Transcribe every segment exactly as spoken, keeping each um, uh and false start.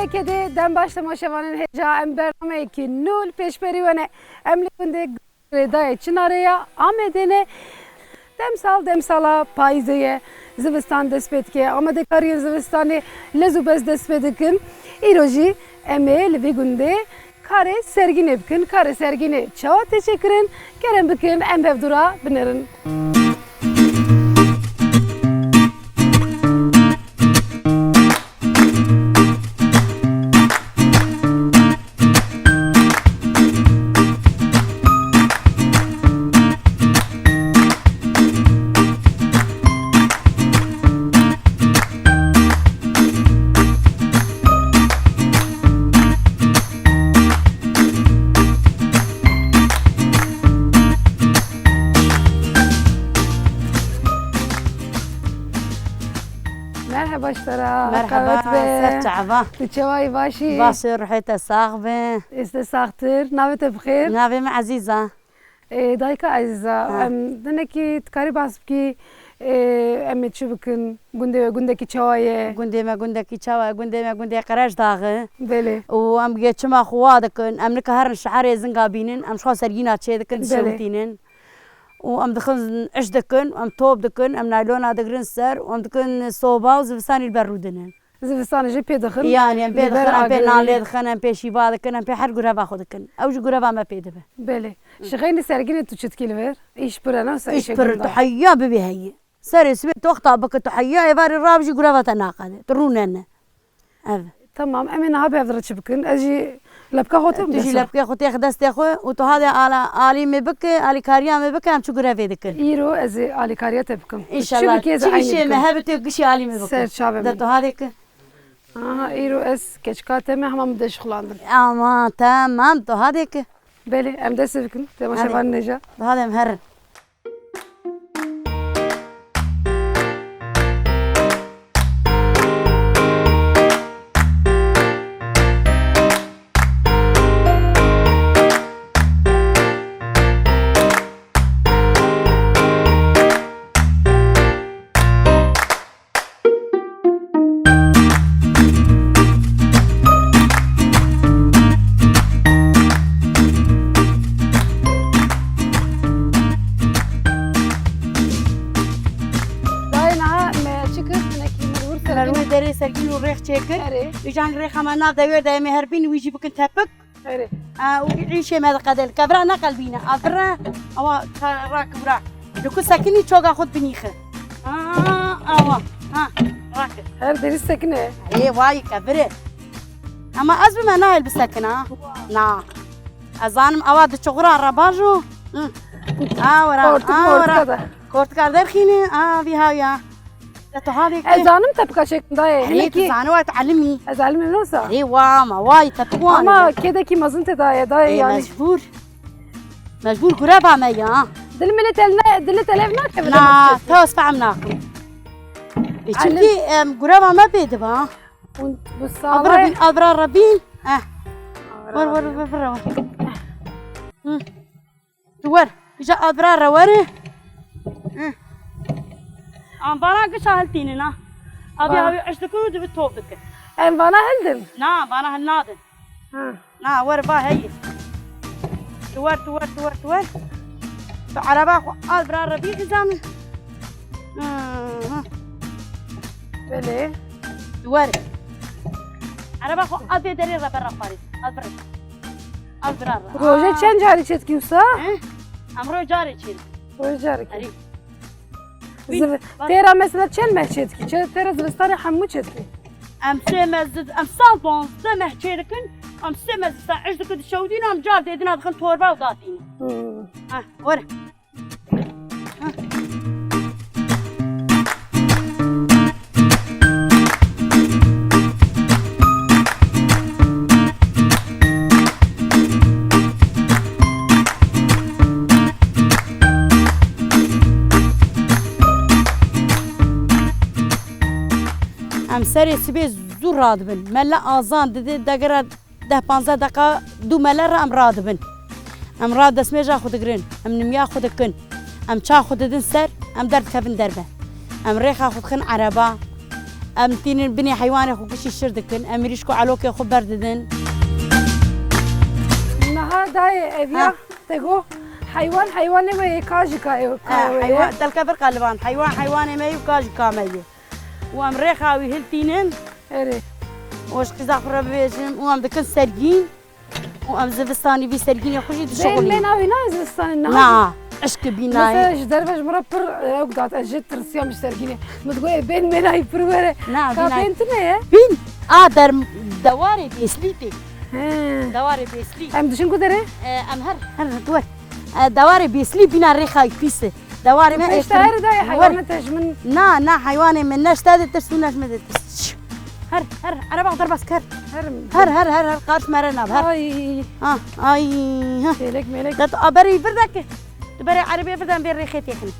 Kedê dem baş temaşevanên hêja, em bernameyekî nû li pêşberî we ne. Em li gundê Rêdayê Çinarê ya Amedê ne. Demsal demsala payîzê ye. Zivistan dest pê dike. Amadekariyên zivistanê lez û bez dest pê dikin. Îro jî em ê li vî gundê karê sergînê bikin. Karê sergînê çawa tê çêkirin? Kerem bikin, em bi hev dû re binêrin. Merheba ji te re. Merheba, qewet be. Ser çava. Tu çawa yî, baş î? Baş e, ruhê te sax be. Ez te saxtir. Navê te bi xêr? Navê min Ezîz e. Ê, dayika Ezîz e, ha, em dinekî dikarî behs bikî, ê, em ê çi bikin? Gundê we gundekî çawa ye? Gundê me gundekî çawa ye? Gundê me gundê Qerejdax e. Belê. Û em geçima xwe wa dikin. Em nikarin şeherê zinga bînin. Em ji xwe sergîna çêdikin, belê, dişewitînin. Û em dixin iş dikin, em top dikin, em naylona digirin ser û em dikin soba û zivistanî li ber rû dinin. Zivistanê jî pê dixin. Yanî em pê dixin, em pê nan lê dixin, em pê şîva dikin, em pê her gureva xwe dikin. Ew jî gureva me pê dibe. Belê. Ji xeynî sergînê tu çi dikî li vir? Îş pir e, ne wisa îşê gund e? Îş pir e, tu heya bibî heyî. Serê sibê toxta bike, tu heya êvarê rabijî gureva te naqede. Tu rûnene. Ev. Tamam, em ê niha bi hev re çi bikin? Ez jî lepka xwe têm dest. Tu jî lepkê xwe têx destê xwe û tu hadê ala, alî min bike, alîkariya min bike, em çi gurevê dikin. Îro ez ê alîkariya te bikim. Înşallah. Çi bikê, çi îşê me hebe tu gişî alî min bike. Ser çavê min. De tu hadê ki. Aha, îro ez keçika te me hema min deşixulandin. Ama tamam, tu hadê ki. Belê, em dest pê bikin. Temaşevanên hêja. Tu hadê em herin. Dayê niha me çi kir? Hinekî mirhûr sergîn. Merhûr derê sergîn û rêx çêkir. Erê. Îjan rêxa me nav dewêr de em ê her bîn wî jî bikin tepik. Erê. A, û îşê me diqede. Li kevra neqelbîne. A vire, awa, ka-, rakibra. Li ku sekinî çoga xwe binîxe. A, awa. Ha, rakir. Her derî sekine. Ê, vay, kevir e. Ama ez bime nahêl bisekina. Na. Ez zanim awa di çuxura re bajo. Hı. A, wera, kortik, a, wera. Kortika da. Kortika derxîne, a, vî hawiya. De tu havê. Ez zanim tepika çêkim dayê. Erê, tu zanî wa tu elimî. Ez elimî nosa. Erê, wa ma, wa tepik wan. Ama kêdekî mezin te dayê, dayê, yanî. Mecbûr. Mecbûr gureva me ya. Dil min li tel ne, dil li telev nakeve. Na, te ez fehm nakim. E, çünkü, em, gureva me bê diba. Hûn bi sala. Avra bin, avra rabin. Eh. Wer, wer, wer, wer, wer. Hı. Tu wer. Îja avra re were. Hı. Em vana gişa hiltînin ha. Abi, abi, iş dikin û dibi top dikin. Em vana hildin? Na, vana hil nadin. Ha. Na, wer va heye. Tu wer, tu wer, tu wer, tu wer. Tu ereba xwe al bira re bî dizan. Hı, hı. Belê. Tu wer. Ereba xwe al bê derê re ber re xwarê. Al bira. Al bira re. Roje çend carî çêdikî wisa? He? Em roj carê çêdikin. Roj carê. Erê. Ziv-, têra mesela çend meh çêdikî? Çe-, têra zivistanê hemû çêdikî? Em sê meh zid-, em sal duwazdeh meh çêdikin, em sê meh zivistan iş dikin, dişewdîn, em car dêdina dixin torba û datîn. Hmm. Heh, were. Heh. Em serê sibê zû radibin. Mele azan dide, degera deh panzdeh deqa dû mele re em radibin. Em ra destmêja xwe digirin, em nimiya xwe dikin, em ça xwe didin ser, em derdikevin derve. Em rêxa xwe dixin ereba, Em tînin binê heywanê xwe gişî şir dikin. Em mirîşk û elokê xwe berdidin. Niha dayê eviya Ha. te got, heywan heywanê me yê ka ji ka ye, ka Ha, ye. Heywan, telke vir qaliban. Heywan heywanê me yê û ka ji ka me yê. Û em rêxa wî hiltînin. Erê. Û ji qîza xwe re bibêjim. Û em dikin sergîn. Û em zivistanî vî sergînê xwe jî Bên dişixulînin. Mêna wî nayê zivistanê niha. Na, eşkî bînayê. Mesela ji derve ji min re pir, e, ew dat, ez jê tirsiyam ji sergînê. Min digot, ê bên mêna wî pir were. Na, Ka bînayê. Bên tune ye? Bîn, a der, dewarê Bêslî tê. He. Dewarê Bêslî. Em diçin ku derê? E, em her, her, her, wer. E, dewarê Bêslî bîna rêxa wî pîs e. Dewarê me Pêşte eştir- her dayê Wer. Heywanê te ji min. Na, na, heywanê min ne ji te ditirs û ne ji min ditirs. Her, her, ereba derbas ker. Her, her, her, her, her, qarş mere nav, her. Ay. Ha, ay, ha. Melek, melek. Dat aberî bir dakika. Tu berê erebê bir dan bê rêxê têxin.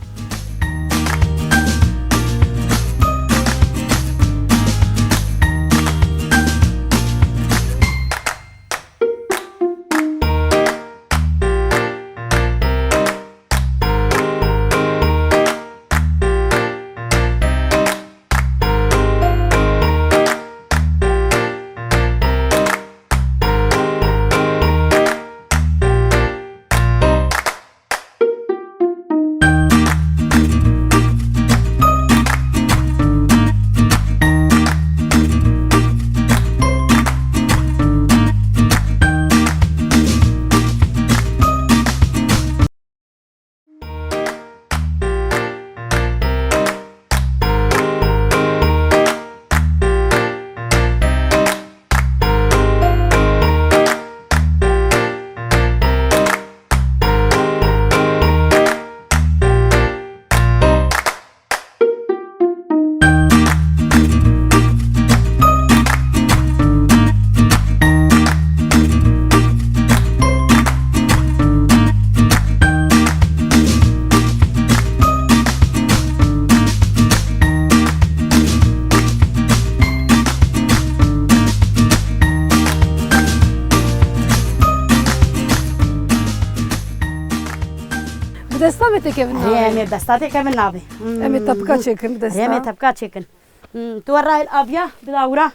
Bi desta me têkevin Erê, navê. Em ê desta têkevin navê. Hmm. Em ê tepika çêkin bi desta. Erê, em ê tepika çêkin. Hmm, tu wer rahil aviya, bila wira.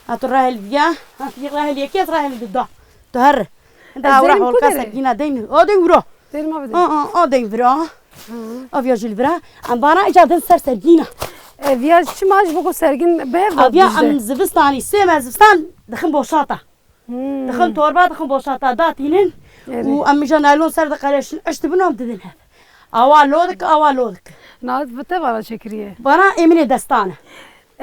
Ha, tu rahil viya. Ha, tu rahil yekê, ez rahil duda. Tu her. Da wira holka sergîna deyn. O deyn wira. Deyn ma bidin. Ha, ha, o deyn vira. Hı. Aviya jî li vira. Em bana îca din ser sergîna. Eviya çima ji bo ku sergîn bi hev Aviya em zivistanî, sê me zivistan dixin boşata. Hmm. Dixin torba, dixin boşata, datînin. Evet. Û em îca naylon ser diqeleşin, iş dibin, em didin hev. Awa lo dik, awa lo dik. Navê bi te vana çêkiriye? Vana êminê destan e.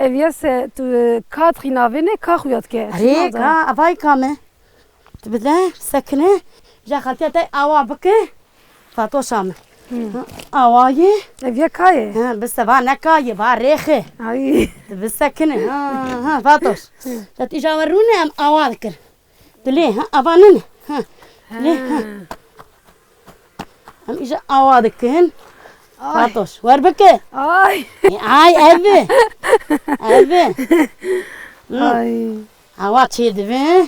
Eviya se tu ka dixî navê ne, ka xuya dike? Erê, ka, evay ka me. Tu bide, sekine, ja xatiya te awa bike. Fatoşa min. Hı. Ha, awa ye. Eviya ka ye? Ha, bi seva ne ka ye, va rêxe. Ay. Tu bisekine. Ha, ha, Fatoş. Hı. Te tîja we rûne em awa dikir. Dilê, ha, ava nine. Ha. Dilê, ha. Em îja awa dikin. Ay. Fatoş, wer bike. Ay. E, ay, ev e. Ev e. Hı. Ay. Awa çêdibe.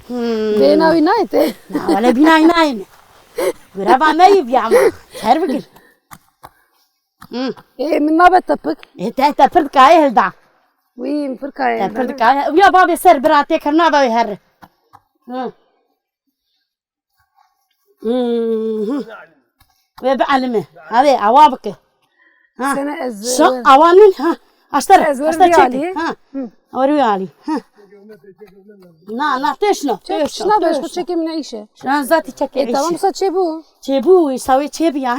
Hmm. Bêna wî nayê te. Na, wele bîna wî nayê. Gureva me yê bîya ma. Ser bigir. Hmm. Ê, min nabe tepik. Ê, te tepir dikayê hilda. Wî, min pir kayê Te hilda. Pir dikayê. Ya babê ser bira tê kir nabe wê her. Hmm. Mhm. Wê bielime. Hadi, awa bike. Ha. Sene ez Şa, awa nin, ha. Aşter, ez wer aşter bir çek. Ali. Ha. Hı. Wer bir Ali. Ha. Na, na, teşna, Çek, teşna, şuna beş, bu teşna. Çekeyim ne işe? Şuna zati çekeyim E, tamam, işe. Sa çebu. Çebu, savi çebi ya.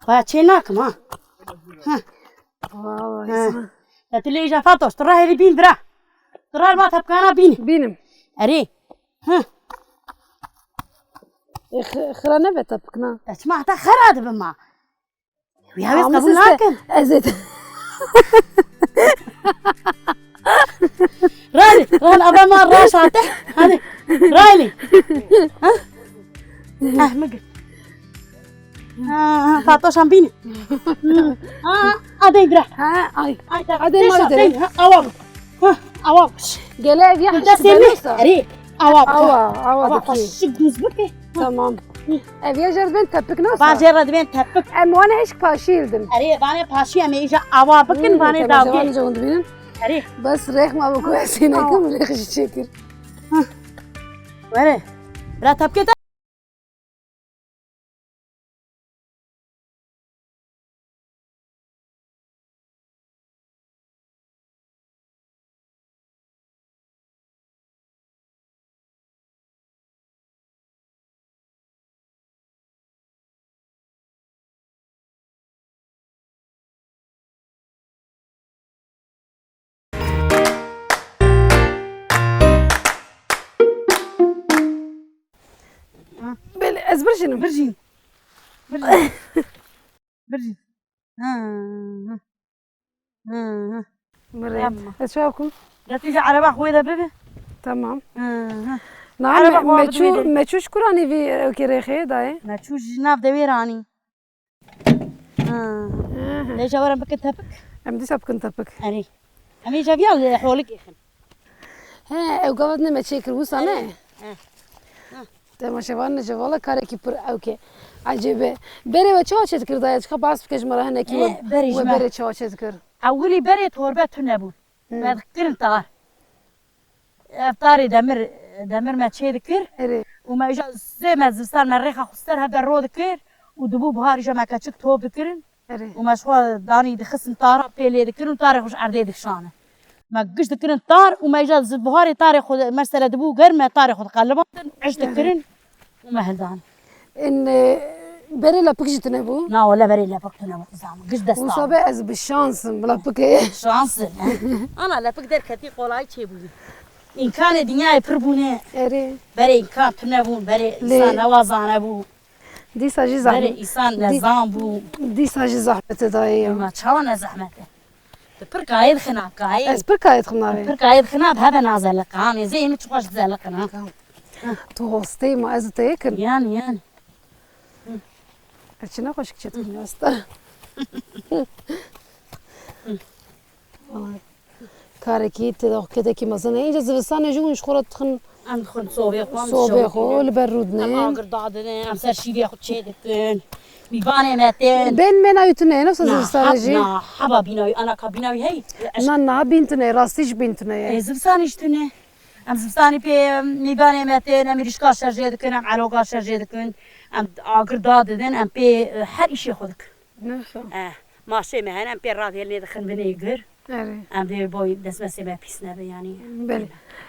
Baya çenakim, ha. Ha. Vay, Ha. Sen. Ya tu lê îja Fatoş, tu rahê bîn bira. Tu rahê ma tepkana bîn. Bînim. Erê. Ha. E, x-, xira nebe tepkina. Ya çima heta xera dibe ma. Ya wê Ama qebûl siz de nakin. Ez et. Rayli, ran ava ma raş hate. Hadi. Rayli. Ha? Ah, mı git. Ha, ha, Fatoşan bîne. Ha, adey bira. Ha, ay. Ay, da, Adey deşa, ma dere. Dey, ha, awa. Ha, awa. Gele ev ya Te hişt seni, benosa. Erê, awa. Awa, awa Awa, dikî. Paşik düz bike. Tamam. Ev ya jer ben tepik nasa. Ba jer ben tepik. Em wane hişk paşî hildim. Erê, bane paşî em îja awa bikin, Hmm, bane tamam, dawge. Jawani jawin dibînin. Erê. Bes rêx ma bi ku ez ê nekim, rêx jî çêkir. Were. Bira tepkê te. Belê, ez birjînim. Birjîn. Birjîn. Birjîn. Ha, ha. Hı hı. Mirê. Tamam. Ez çawa bikim? Ya tu ji ereba xwe de bibe. Tamam. Hı hı. Na, ereba me, xwe me çû, bidibê de. Me çû ji kuranî vî ewkê rêxê dayê? Me çû ji nav dewê ranî. Hı. Hı hı. Lê ji werin bikin tepik. Em dîsa bikin tepik. Erê. Em ê caviya li holikê xin. He, ew gava ne me çêkir wisa ne? He. Temaşevan ne, ji vala karekî pir ewk e. Ecêb e. Berê we çawa çêdikir dayê? Çiqa bas bike ji me re hinekî. He, we, berê we ji me. Berê çawa çêdikir? Ewilî berê torbe tune bûn. Hı. Me dikirin tar. Ev tarê demir, demir me çê dikir. Erê. Û me îja zê me zivistan me rêxa xwe ser hevde ro dikir û dibû buharî ji me keçik top dikirin. Erê. Û me ji xwe danî dixistin tara pê lê dikirin û tarê xwe ji erdê dikişanin. Me giş dikirin tar û me îja zi-, buharê tarê xwe, mesela dibû germ, me tarê xwe diqelibandin, iş dikirin û me hildan. In, e, berê lepik jî tune bû? Na, wele berê lepik tune bû qizam. Giş desta. Wisa be ez bi şans im, bi lepikê. Şans im, he. Ana lepik derketî, kolay çêbûyî. Îmkanê dinyayê pir bûne. Erê. Berê îmkan tune bûn, berê însan newa zane bû. Dîsa jî zehmet. Berê însan nezan bû. Dîsa jî zehmet e dayê ya. Ma çawa ne zehmet e? Tu pir kayê dixina, kayê. Ez pir kayê dixim navê. Pir kayê dixina, bi heve nazeliqan. Ê zê min çi xweş dizeliqin, ha. Tu hostê ma ez û te yek in. Yan, yan. Ez çi ne xweşik çê dixim asta. Karekî tê de kedekî mezin e. Înca zivistanê jî hûn ji xwe re dixin. Em dixwin sobê xwe, em sobê xwe li ber rûdine. Em agir dadine, em ser şîvê xwe çê dikin. Mîvanê me tên. Bên mena wî tune ye, ne wisa zivistanê jî? Na, heba bîna wî, ana ka bîna wî hey. Na, na, bîn tune ye, rastî jî bîn tune ye. Ê, zivistanê jî tune. Em zivistanê pê, em, mîvanê me tên, em êrîşka şerjê dikin, em eloga şerjê dikin. Em agir dadidin, em pê, e, her îşê xwe dikin. Ne wisa. Eh, maşê me hene, em pê radhêlinê dixin binê gir. Erê. Em dê boy destmesê me pîs nebe, yanî. Belê.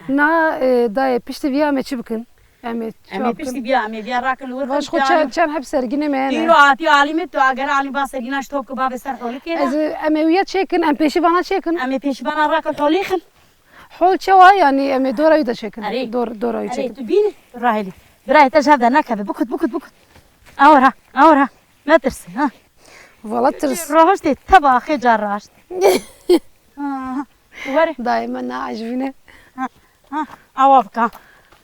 Na, e, dayê, piştî viya em ê çi bikin? Em ê çi bikin? Em ê piştî viya, em ê viya rakin li wir. Vaş xwe çend, çend heb sergînê me hene. Îro hatî alî min, tu agere alî ba sergîna ji top ki bavê ser holikê ne. Ez, em ê wiya çêkin, em pêşî vana çêkin. Em ê pêşî vana rakin holî xin. Hol çewa, yanî em ê dora wî de çêkin. Erê. Dor-, dora wî çêkin. Erê, tu bînî, tu rahêlî. Birayê te ji hev de nekeve. Bikut, bikut, bikut. Awir ha, awir ha. Metirse, ha. Vala tirs. Rohiştê teva axê car raşt. Ha, ha. Were. Dayê me naecibîne. Ha, ha. Awa bika.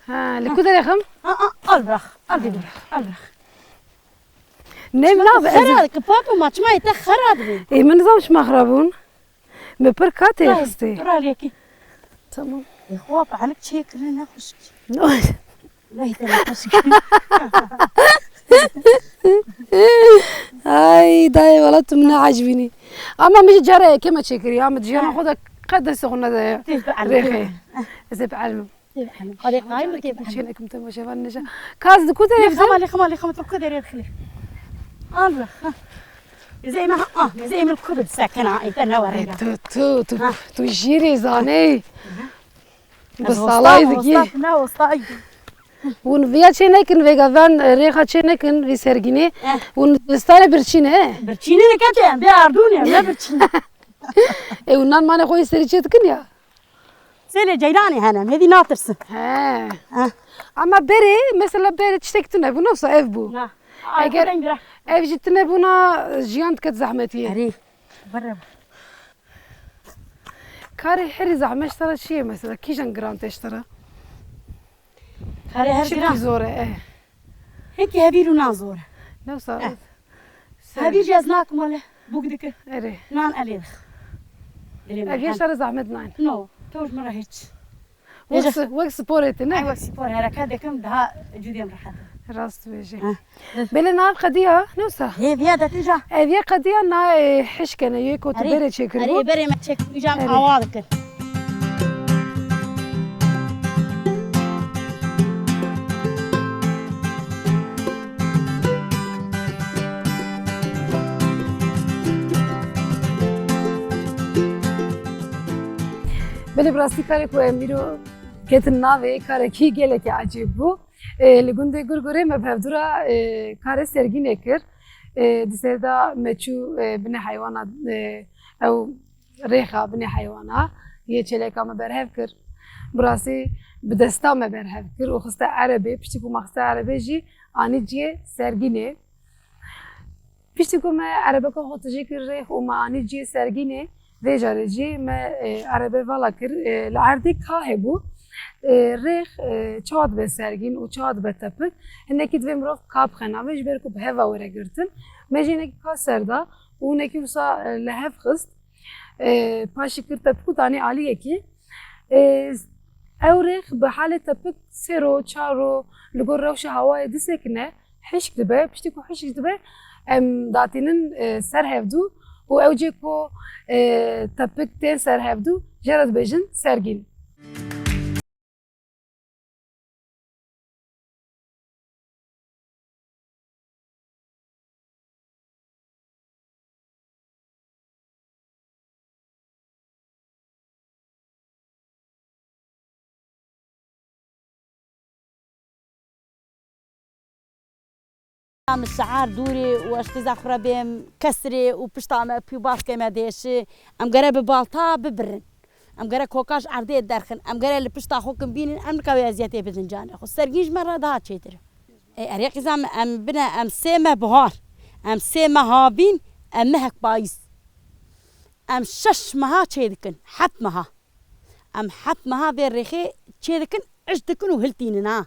Ha, li ku derê xem? Ha, ha. Al bırak. Al bırak. Al bırak. Ne, na, ez xera, ki papo ma çima te xera dibin? Ê, min nizam çima xera bûn. Me pir ka tê xistê. Raliyekî. Tamam. Ê, xwe pelik çêkirin, ne xweşik. Leyte ne xweşik. Ay, dayê, wela tu min neecibînî. Ama min jî cara yekê me çêkiriye, ya min jiyana xwe de qet destê xwe nedaye. Tê bi elmê. Rêxê. Ez ê bi elmim. Tê bi elmim. Xwedê qayim bike bi elmim. Çê nekim temaşevan neja. Kaz di ku derê? Lê xema, lê xema, lê xema, tu ku derê dixilî? Al bırak, ha. Zeyna, ah, zeyna ku bi sekena, ê te ne were. Tu, tu, tu, tu jîrê zanê. Bi salay dikî. Usta, ne usta. Hûn viya çê nekin, vêga van, e, rêxa çê nekin, vî sergînê. Eh. Hûn zivistanê birçî ne? Birçînê ne kete, em bê ardûnê, em ne birçînê. E, hûn nan manê xwe yê serî çê dikin ya? Sêlê ceyranê hene, em hêdî natirsin. He. Eh. Ama berê, mesela berê tiştek tune bû, ne wisa ev bû. Na. Eger ev jî tune bûna, jiyan diket zehmetiyê. Erê. Bere. Karê herî zehmet ji te re çi ye mesela? Kîjan giran tê ji te re? Karê her giran. Çi zor e, eh? Hekî hevîr û nan zor e. Ne wisa? Eh. Hevîr jî ez nakim wele. Bûk dike. Erê. Nan elê dix. Ev yê ji te re zehmet nayne. No. To ji min re hiç. Wek, wek sporê te ne? Ay, wek spor hereket dikim, daha cudiyem rehet. Rast dibêjî. Heh. Belê nav qediya, ne wisa? Hê, viya de tîja. Ev yê qediya na, e, hişk e, yê ku tu Erê. berê çêkiribû. Erê, berê me çêkiribû, îja em Erê. awa dikin. Belê bi rastî karê ku em îro ketin navê, karekî gelekî ecêb bû. E, li gundê Gurgurê me bi hevdû re, e, karê sergînê kir. E, di ser de me çû, e, binê heywana, e, ew rêxa binê heywana yê çêleka me berhev kir. Bi rastî bi desta me berhev kir û xiste erebê. Piştî ku me xiste erebê jî anî cihê sergînê. Piştî ku me erebeka xwe tijî kir rêx û me anî cihê sergînê, vê carê jî me, e, erebe vala kir, e, li erdê ka hebû, e, rêx, e, çawa dibe sergîn û çawa dibe tepik. Hinekî divê mirov ka bixe navê ji ber ku bi heva were girtin. Me jî hinekî ka ser da û hinekî wisa, e, li hev xist. E, paşî kir tepik û danî aliyekî. E, ew rêx bi halê tepik sê ro, çar ro li gor rewşa hawayê disekine, hişk dibe. Piştî ku hişk dibe, em datînin, e, ser hevdû û ew cê ku, e, tepik tên ser hevdû, jê re dibêjin sergîn. Em şiar dûrê û ez têza xwe re bêm kesrê û pişta me pî baskê me dêşi. Em gere bi balta bibirin. Em gere koka ji erdê derxin. Em gere li pişta xwe kin bînin. Em nika wê eziyetê bidin canê xwe. Sergîn ji me re daha çêtir. E, erê qîza em, em bine, em sê me buhar. Em sê me havîn, em mehek payîz. Em şeş meha çê dikin. Heft meha. Em heft meha vê rêxê çê dikin, iş dikin û hiltînin ha.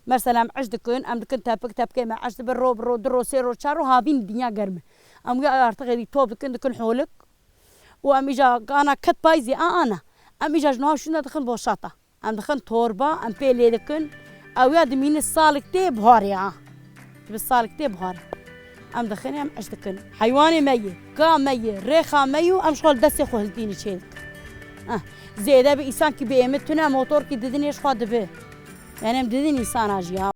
Mesela em iş dikin, em dikin tepik, tepikê me iş dibe, ro bi ro, du ro, sê ro, çar ro, havîn dinya germ e. Em wê artık êdî top dikin, dikin holik. Û em îja ana ket payîzê, a ana. Em îja ji niha şûnde dixin boşata. Em dixin torba, em pê lê dikin. Ew ya dimîne salek tê buharê ha. Bi salek tê buharê. Em dixin, em iş dikin. Heywanê me yê, ka me yê, rêxa me yê û em ji xwe li destê xwe hiltînî çê dikin. Eh, zêde bi îsankî bi êmî tune motorkî didinê ji xwe dibi. Yani em didin îsana jî ya.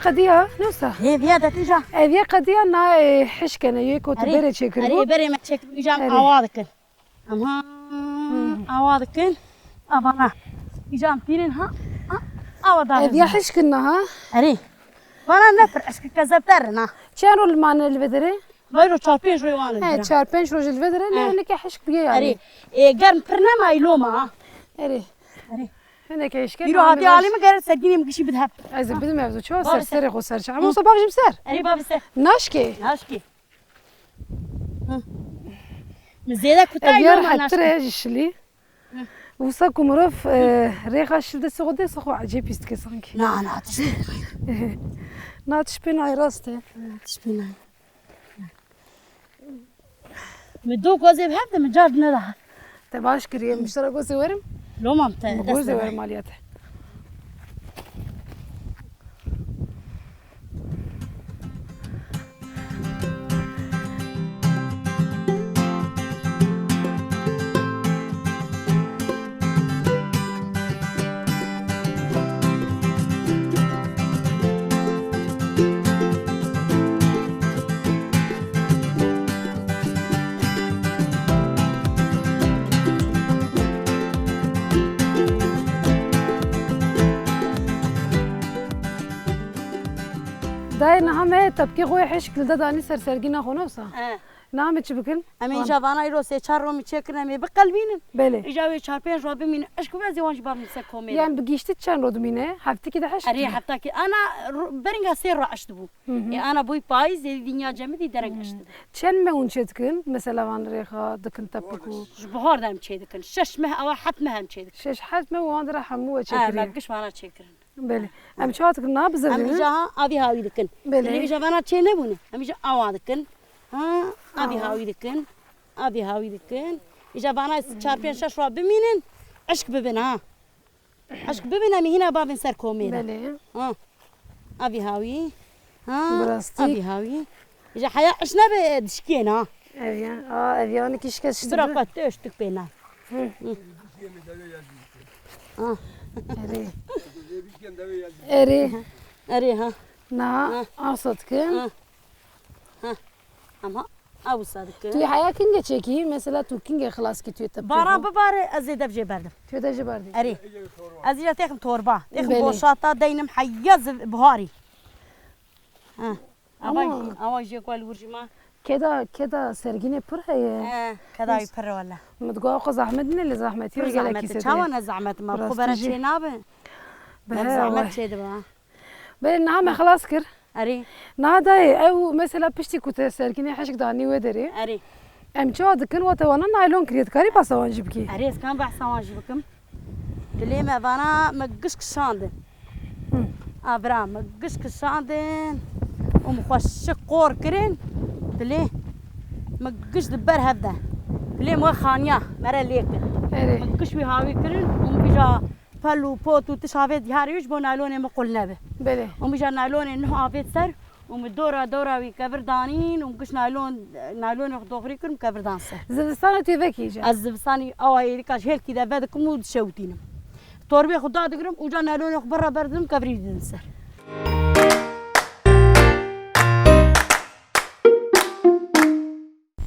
Qediya, ne wisa? Hê, viya de tîja. Ev yê qediya na, e, hişk e, yê ku tu Erê, berê çêkiribû. Erê, berê me çêkiribû, îja em Erê. awa dikin. Em ha, Hmm. awa dikin. Avana. Îja em tînin ha, ha, awa da Ev ya hişk in ha? Erê. Vana ne pir hişk, kezebter in ha. Çend rol mane li vê derê? Vayro çar pênc roj wan He, in. çar pênc roj li vê derê, lê He. hinekî hişk bûye yani. Erê. E, germ pir nema, î loma ha. Erê. Erê. Hinekî hişk e, Îro na hatî mi alî baş. min gere sergînê min gişî bidhe. Ez ê bidim ev çawa Bavê ser ser. serê xwe ser çi. Ama Hı. wisa bavêjim ser. Erê, bavê ser. Naşkê. Naşkê. Hı. Min zêde Ev kutayî ya loma rehettir naşkê. e ji şilî. Hı. Wisa ku mirov, e, rêxa şil destê xwe dê, xwe ecêb hîs dike sankî. Na, na, tişt pê nayê. Na, tişt pê nayê, rast e. Na, tişt pê nayê. Min du gozê bi hev de min car neda. Te baş kiriye, min ji te re gozê werim. Loma min te Min dest gozê neda. werim aliya te. Dayê, niha me tepkê xwe hişk li de danî ser sergîna xwe, ne wisa? He. Niha me çi bikin? Em ê Wan- îja vana îro sê çar rojî çêkirin, em ê biqelbînin. Belê. Îja wê çar pênc roj bimînin, hişk bibe, ez ê wan jî bavînim ser komê de. Yan bi giştî çend roj dimîne? Heftekî de hişk Erê, dibe? Heftekî. Ana ro-, beringa sê roj hişk dibû. Hı hı. Ê, ana bûy payîzê, dinya cemidî dereng Hı. hişk dibe. Çend mewin çêdikin? Mesela van rêxa dikin tepik û Ji bihar de em çêdikin. Şeş meh, ewa heft meh em çêdikin. Şeş heft meh û wan dira hemû we Ha, çêkiriye. me giş vana çêkirin. Belê. Em çawa dikin? Na bizirînin? Em îja ha avî hawî dikin. Belê. Lê îja vana çê nebûne. Em îja awa dikin. Ha, avî Awa. hawî dikin. Avî hawî dikin. Îja vana çar pênc şeş roj bimînin. Hişk bibin ha. Hişk bibin, em ê hîna bavên ser komê de. Belê. Ha. Avî hawî. Ha. Bi rastî. Avî hawî. Îja heya hişk nebe dişkên ha. Ev yan. Aa, ev yanî kî şikest Bira şişti. Xwe tiştik pê ne. Hı. Hı. Ah. Erê. Erê. Erê ha. Na, Ha. arsa dikin. Ha. Ha. Ama ew wisa dikin. Tu heya kinge çekî? Mesela tu kinge xilas kî tu yê tepkê Baran xwe? bibare, ez ê dev jê berdim. Tu yê dev jê berdî? Erê. Ez îja têxim torba. Têxim Belê. boşata deynim heya ziv-, buharî. Ha. Ama Awa jî, awa jî ku li wir jî ma. Keda, keda sergînê pir heye. He, keda wî pir e wele. Min digot xwe zehmet nîne, lê zehmetî Pir wê gelekî zehmet e. Sê Çawa de. ne zehmet ma? Bi Rastî xwe bere jî. çê nabe. Bi Em he, zehmet weh. çê dibe. Belê, niha me xilas kir. Erê. Niha dayê, ew mesela piştî ku te sergînê hişk danî wê derê. Erê. Em çawa dikin, wate wana naylon kiriye, dikarî behsa wan jî bikî? Erê, ez kan behsa wan jî bikim. Dilê me vana me giş kişandin. Hı. A bira, me giş kişandin û me xwe şik qor kirin. Dilê me giş di ber hev de. Dilê me xaniya, me re lê kir. Erê. Me giş wî hawî kirin û me îja pel û pot û tiş avêt diharê wî ji bo naylonê me qul nebe. Belê. Û me îja naylonê nuh avêt ser û me dora dora wî kevir danîn û me giş naylon, naylonê xwe doxirî kir û me kevir dan ser. Zivistana tu vekî îja? Ez zivistanî awa êrîka ji hêlkî de vedikim û dişewitînim. Torbê xwe dadigirim û ca naylonê xwe berra ber didim, kevirî didim ser.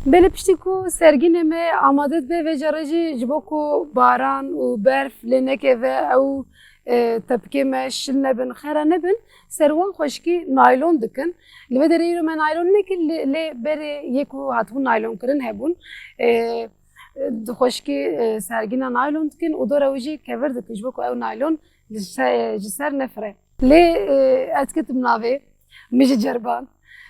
Belê piştî ku sergînê me amade dibe, vê carê jî ji bo ku baran û berf lê nekeve, ew, e, tepikê me şil nebin, xera nebin, ser wan xweşikî naylon dikin. Li vê derê îro me naylon nekin, lê, lê berê yê ku hatibûn naylon kirin hebûn. E, Di xweşikê, e, sergîna naylon dikin û dora wî jî kevir dikin ji bo ku ew naylon li se-, ji ser nefire. Lê, e, ez ketim navê, min jî ceriband.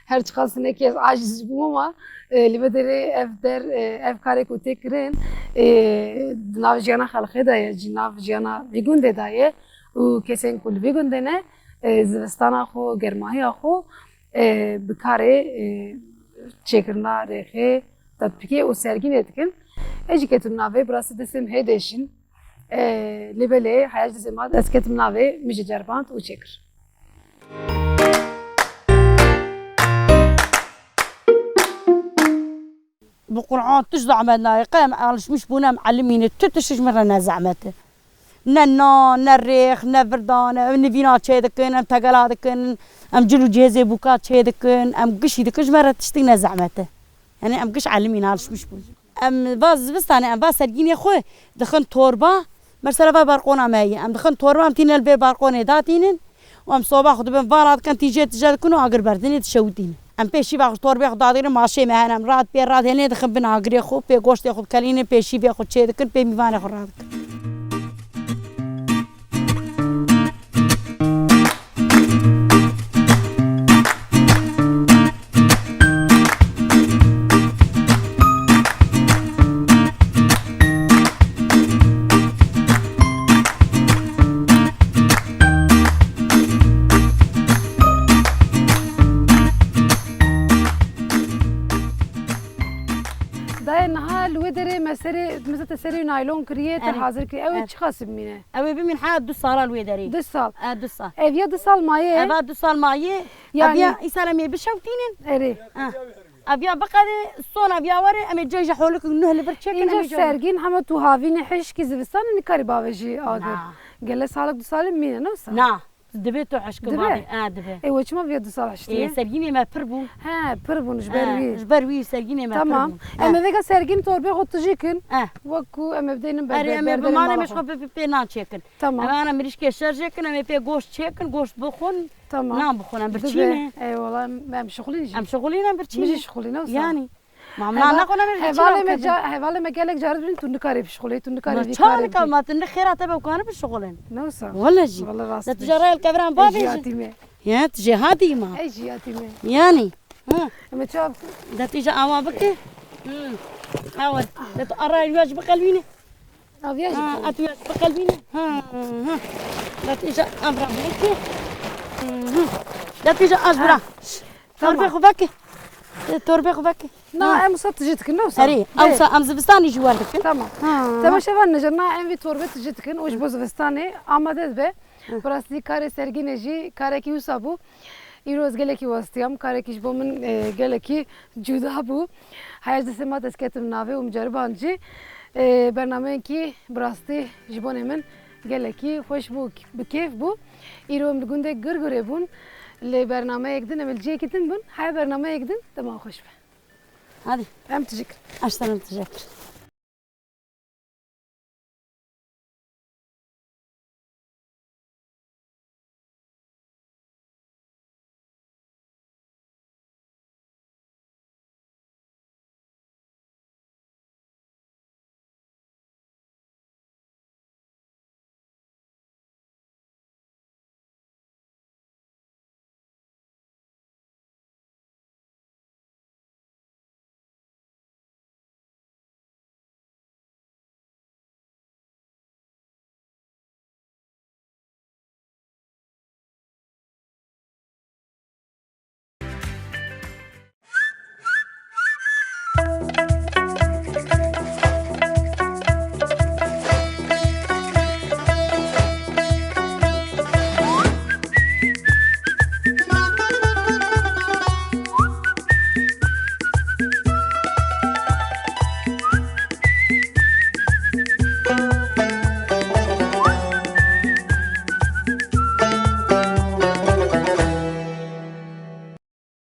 Her çiqas hinekî ez aciz jî bûm ama, e, li vê derê ev der, e, ev karê ku tê kirin, e, di nav jiyana xelkê de ye, ji nav jiyana vî gundê de ye û kesên ku li vî gundê ne, e, zivistana xwe, germahiya xwe, e, bi karê, e, çêkirina rêxê, tepikê û sergînê dikin. Ez jî ketim navê, bi rastî destê min hê diêşin. E, lê belê heya ji destê min, ez ketim navê, min jî ceriband û çêkir. Bi Qur'an tu ji zehmet nayê. Qey em alişmiş bûne, em elimîne. Tu tişt ji min re ne zehmet e. Ne nan, ne rêx, ne virdan, em nivîna çêdikin, em tegela dikin, em cil û cihêzê bûka çêdikin, em gişî dikin, ji me re tiştik ne zehmet e. Yani em giş elimîn alişmiş bûn. Em va zivistanê, em va sergînê xwe dixin torba, mesela va barqona me ye. Em dixin torba, em tînin li vê barqonê datînin û em soba xwe dibin, vala dikin, tîjê tije dikin û agir berdinê dişewitînin. Em pêşî va xwe torbê xwe dadirin, maşê me hene, em rad pê rad hênê dixin bin agirê xwe, pê goştê xwe dikelînin, pêşî vê xwe çê dikin, pê mîvanê xwe radikin. Dayê, niha li wê derê me serê, me te serê naylon kiriye, te Evet. hazir kiriye. Ew ê Evet. çiqas bimîne? Ew ê bimîn ha du sala li wê derê. Du sal. E, du sal. Ev ya du sal maye? Eva du sal maye. Yani Ev ya îsal em ê bişewtînin. Erê. Ha. Ev ya biqede, son ev ya were, em ê cayê ji holik nuh li vir çêkin, em Înca ê cayê sergîn hema tu havînê hişkî zivistan nikarî bavêjî agir. Na. Gele salek du salê mîne, ne wisa? Na. Dibe tu hişk Dibe? bavê. E, dibe. E, we çima viya du sal hiştiye? E, sergînê me pir bûn. He, pir bûn ji ber E, wî. Ji ber wî sergînê me Tamam. pir bûn. Em E. ê vêga sergîn torbê xwe tijî kin. E. Wekû em ê bideynin ber Erê, em ê berberê bimanê mala me ji xwe. xwe pê, pê nan çêkin. Tamam. Em ana mirîşkê şer jêkin, em ê pê goşt çêkin, goşt bixwin. Tamam. Nan bixwin, em Dibe. birçî ne. Eyvallah, em, em şixulîn jî. Em şixulîn, em birçî Min jî ne. şixulîn, ne wisa. Yani. Ma min Heval-, naxwe ne birçî hevalê ne me bikin. ca-, hevalê me gelek carin tu nikarê bişixulê, tu nikarê Ma vî ça karê nikam, bikî. ma tu ne xêra te be, ku kare bişixulin. Ne wisa. Wele jî. Wele rast De tu bêjî. jara el keviran Ey bavê jî jî. hatî me. Ya, tu jê hatî ma. Ey jî hatî me. Yani. Ha. Em ê çawa bikin? De tu jî awa bike. Hmm. Awa. De tu ara yuwa jî biqelbîne. Aviya jî Ha, biqelbîne. Aviya jî biqelbîne. Ha, ha. De tu jî avra bike. Hmm. De tu jî az Ha. bira. Tamam. Torbe xwe veke. E, torbe xwe veke. Na, Ha. em wisa tijî dikin, ne wisa? Erê, Bê. ewsa em zivistanê jî wer dikin. Tamam. Ha. Temaşevan nijir, na em vî torbe tijî dikin û ji bo zivistanê amade dibe. Hı. Bi rastî karê sergînê jî karekî wisa bû. Îro ez gelekî westiyam, karekî ji bo min, e, gelekî cuda bû. Heya ji destê ma dest ketim navê û min ceriban jî. E, bernameyekî bi rastî ji bonê min gelekî xweş bû, bi kêf bû. Îro em li gundê Girgurê bûn. Lê bernameyek din em li cihekî din bûn. Heya bernameyek din dema xweş be. Hadi. Em tijî kin. Aştan em tijî kin.